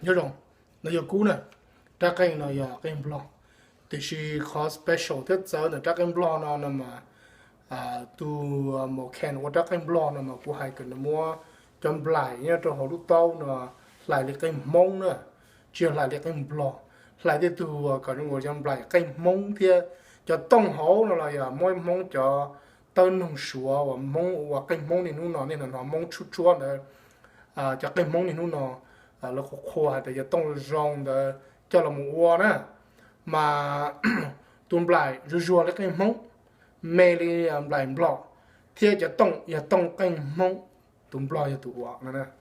Nyob zoo, no yog kuv na, rab qeej no yog qeej nplog, tiam sis qhov special thiab txawv ntawm rab qeej nplog no no mas tus Maucan ua rab qeej nplog no mas kuv hais kom nws muab cov nplaim nyob rau hauv lub taub no hlais li qeej hmoob na, tsis yog hlais li qeej nplog, hlais tej tug kom zoo ua cov nplaim qeej hmoob thiab cov tooj hauv no los yog muab hmoob cov tawb noog suav uas hmoob ua qeej hmoob niaj hnub no, nej hnov hmoob tshuab tshuab ntawd, cov qeej hmoob niaj hnub no lawv qhuas qhuas hais tias cov tooj zoo ntawd coj los mus ua na, mas tus nplaim zuag zuag li qeej hmoob, me li nplaim nplog, thiab cov tooj yog tooj qeej hmoob, tus nplog yog tus ua no.